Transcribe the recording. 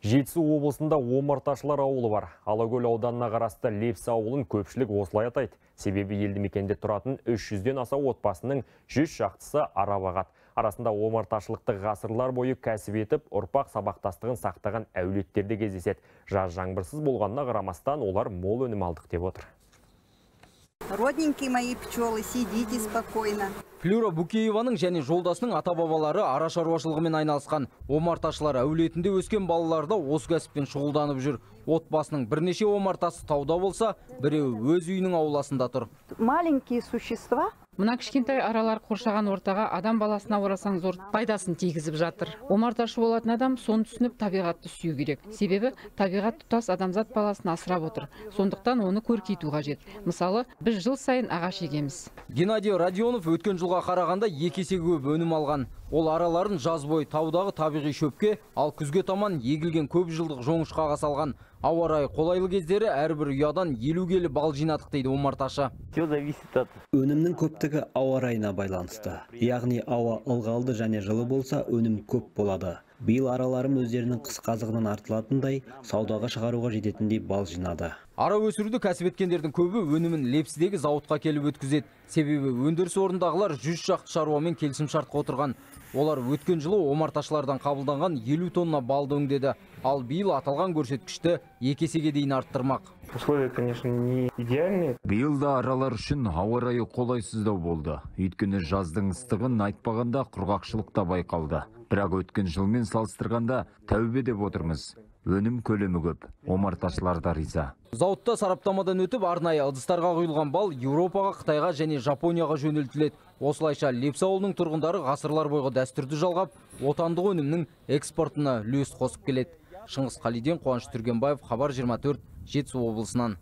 Жетісу облысында омарташылар ауылы бар. Алакөл ауданына қарасты Лепсі ауылын көпшілік осылай атайды. Себебі елді мекенде тұратын 300-ден аса отбасының 100 шақтысы ара бағады. Арасында омарташылықты ғасырлар бойы кәсіп етіп, ұрпақ сабақтастығын сақтаған әулеттер де кездеседі. Жаз жаңбырсыз болғанына қарамастан олар мол өнім алдық деп отыр. Родненькие мои пчелы, сидите спокойно. Флюра Букееваның және жолдасының ата-бабалары ара шаруашылығымен айналысқан. Омарташылар әулетінде өскен балалар да осы кәсіппен шұғылданып жүр. Отбасының бірнеше омартасы тауда болса, біреуі өз үйінің ауласында тұр. Маленькие существа. Мына кішкентай аралар қоршаған ортаға, адам баласына орасан зор пайдасын тигізіп жатыр. Омарташы болатын адам соны түсініп, табиғатты сүю керек. Себебі табиғат тұтас адамзат баласын асырап отыр. Сондықтан оны көркейту қажет. Мысалы, біз жыл сайын ағаш егеміз. Геннадий Родионов өткен жылға қарағанда екі есе көп өнім алған. Ол араларын жаз бойы таудағы табиғи шөпке, ал күзге таман егілген көп жылдық жоңышқаға салған. Ауа райы қолайлы кездері әрбір ұядан 50 келі бал жинадық дейді омарташы. Все зависит от Өнімнің көптігі ауа райына байланысты. Яғни ауа ылғалды және жылы болса, өнім көп болады. Биыл араларым өздерінің қысқы азығынан артылатындай, саудаға шығаруға жететіндей бал жинады. Ара өсіруді кәсіп еткендердің көбі өнімін Лепсідегі зауытқа келіп өткізеді. Себебі өндіріс орнындағылар 100 шақты шаруамен келісімшартқа отырған. Олар өткен жылы омарташылардан қабылданған 50 тонна балды өңдеді. Ал биыл аталған көрсеткішті екі есеге дейін арттырмақ. Условия, конечно, не идеальные. Биыл да аралар үшін ауа райы қолайсыздау болды. Өйткені жаздың ыстығын айтпағанда, құрғақшылық та байқалды. Бірақ өткен жылмен салыстырғанда тәубе деп отырмыз. Өнім көлемі көп, омарташылар да риза. Зауытта сараптамадан өтіп, арнайы ыдыстарға құйылған бал Еуропаға, Қытайға және Жапонияға жөнелтіледі. Осылайша Лепсі ауылының тұрғындары ғасырлар бойғы дәстүрді жалғап, отандық өнімнің экспортына үлес қосып келеді. Шыңғыс Қалиден, Қуаныш Түргенбаев, Хабар 24, Жетісу облысынан.